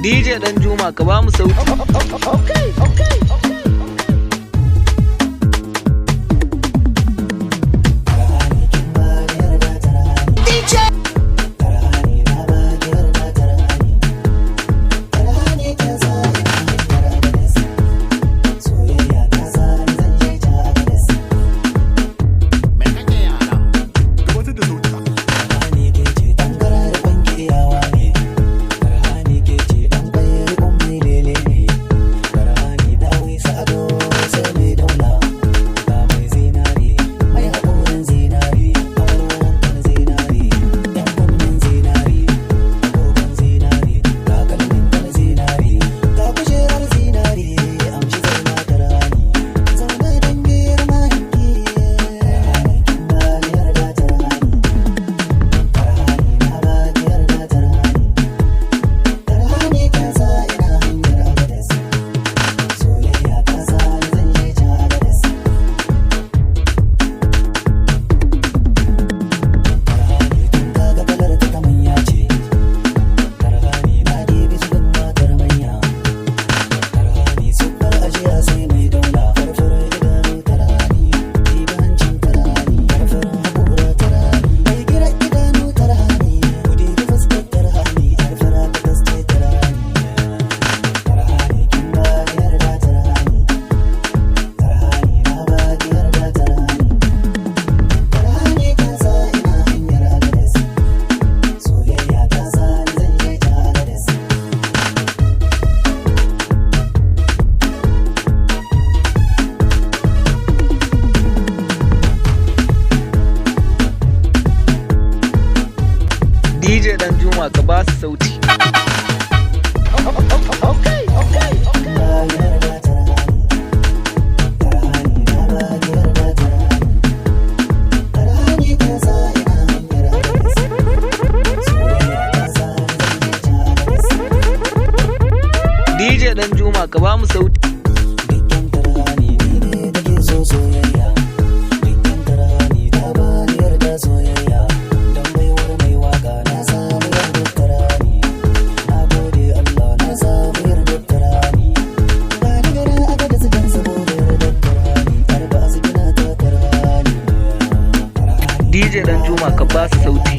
DJ Dan Juma, ka ba mu sauti. Okay. DJ. Gabatar da sauti. DJ Dan Juma, ka ba su sauti. Okay. DJ Dan Juma, ka ba mu sauti. DJ Dan Juma, ka ba su sauti.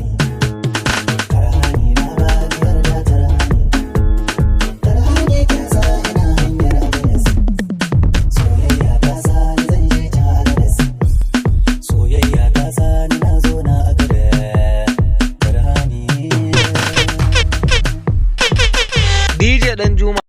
DJ Dan Juma.